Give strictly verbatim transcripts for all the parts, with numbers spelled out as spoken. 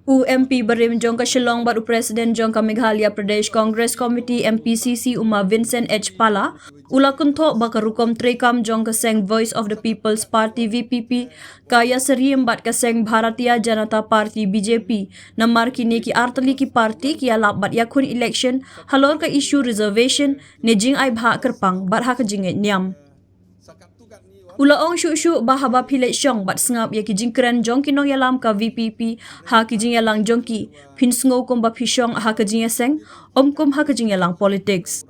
U M P barim jong ka Shillong bad u President jong ka Meghalaya Pradesh Congress Committee, M P C C, u Ma Vincent H Pala, u la kynthoh ba ka rukom treikam jong ka seng Voice of the People's Party, V P P, ka ïasyriem bad ka seng Bharatiya Janata Party, B J P, namar kine ki artylli ki party ki ïalap bad ïakhun election halor ka issue reservation ne jingai bhah kyrpang bad ha ka jingngeit niam. U la ong shuh shuh ba haba phi leit shong bad sngap ïa ki jingkren jong ki nongïalam ka V P P ha ki jingïalang jong ki, phin sngew kum ba phi shong ha ka jingïaseng, ym kum ha ka jingïalang politics.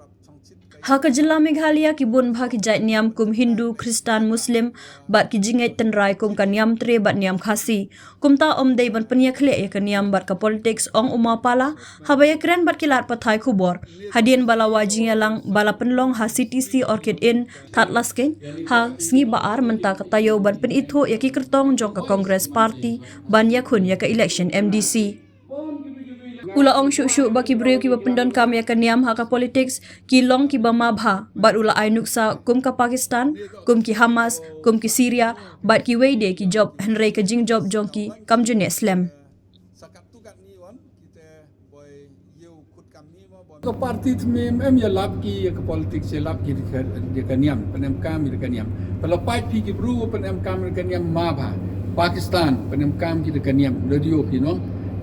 Ha ka jylla Meghalaya ki bun bha ki jait niam kum Hindu, Khristan, Muslim, bad ki jingngeit tynrai kum ka niam Tre bad niam Khasi. Kumta ym dei ban pynïakhleh ïa ka niam bad ka politics, ong u Ma Pala, haba ïakren bad ki lad pathai khubor hadien ba la wai jingïalang ba la pynlong ha C T C Orchid Inn, Thadlaskein, ha sngi Ba-ar mynta ka taïew ban pynithuh ïa ki kyrtong jong ka Congress Party ban ïakhun ïa ka election M D C. U la ong shuh shuh ba ki briew kiba pyndonkam ïa ka niam ha ka politics ki long kiba ma bha, bad u la ai nuksa kum ka Pakistan, kum ki Hamas, kum ki Syria, bad kiwei de ki jop, hynrei ka jingjop jong ki kam ju neh slem. Ka party tymmen em ïalap ki ïa ka politics, ïalap ki da ka, da ka niam, pynemkam ki da ka niam. Pynlong pait phi ki bru pynemkam da ka niam ma bha. Pakistan pynemkam ki da ka niam, da dio phi no.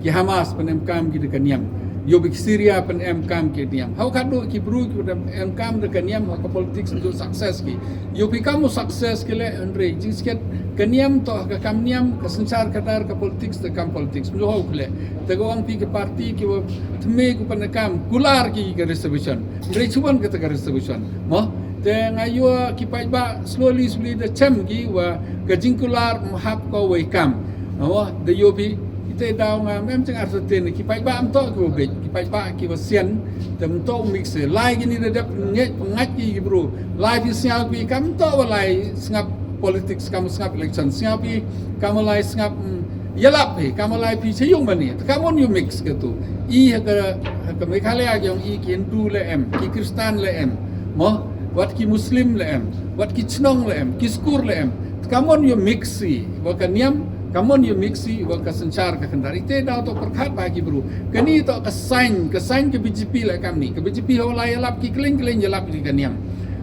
Ki Hamas pynemkam ki da ka niam. Ïoh phi ki Syria pynemkam ki da niam. Hau ka do ki bru ki pynemkam da ka niam ha ka politics, ym ju success ki. Ïoh phi kam u success ki leh, hynrei jingskhem ka niam to ka kam niam, ka synshar khadar ka politics to kam politics. Ym ju hau ki leh. Te ka ong phi ki party kiba thymme ki pynemkam, kular ki ka reservation. Hynrei shu wan kata ka reservation. Mo, te nga ïoh ki paidbah slowly slowly da chem ki wa ka jingkular ym hap ko wei kam. Mo, da ïoh phi, ite daw nga mem jing arsaten ki paidbah ym to kiba bej, ki paidbah kiba sian, te ym to mix. Lai kini da dep ngeit pynngait ki ki bru. Lai phi sngap ki kam to wa lai sngap politics, kam sngap election, sngap phi kam lai sngap, mm, ïalap phi kam lai phi sha ïung mane. Te kam on ïoh mix katu. I ha ka, ha ka Meghalaya ki ong i ki Hindu la em, ki Khristan la em. Mo, wat ki Muslim la em, wat ki chnong la em, ki skur la em. Te kam on ïoh mix i wa ka niam, kam on ïoh mix i wa ka synshar ka khadar. Ite daw to pyrkhat ba ki bru. Kani to ka sign, ka sign ka B J P la kam ni. Ka B J P hau lai ïalap ki kylling kylling ïalap ki ka niam.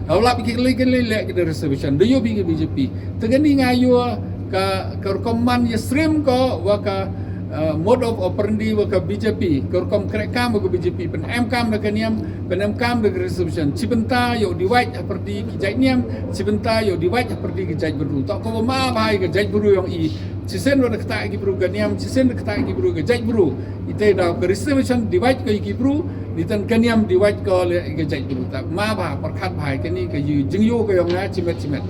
Hau lap ki kylling kylling leh ki da reservation. Da ïoh phi ki B J P. Te kani nga ïoh ka, ka rukom man ïasyriem ko wa ka, eh, mode of operandi wa ka B J P. Ka rukom treikam wa ka B J P. Pynemkam da ka niam, pynemkam da ka reservation. Chi bynta ïoh divide ha pyrdi ki jait niam, chi bynta ïoh divide ha pyrdi ki jait bru. To ko ma bha ïa ka jait bru ïong i. Chisien wa da ktah ki bru ka niam, chisien da ktah ki bru ka jait bru. Ite daw ka reservation divide ko ïa ki bru, ni tan ka niam divide ko leh ïa ka jait bru. Ta ma bha pyrkhat bha ïa kani ka ïoh jingïoh ka ïong nga chimet chimet.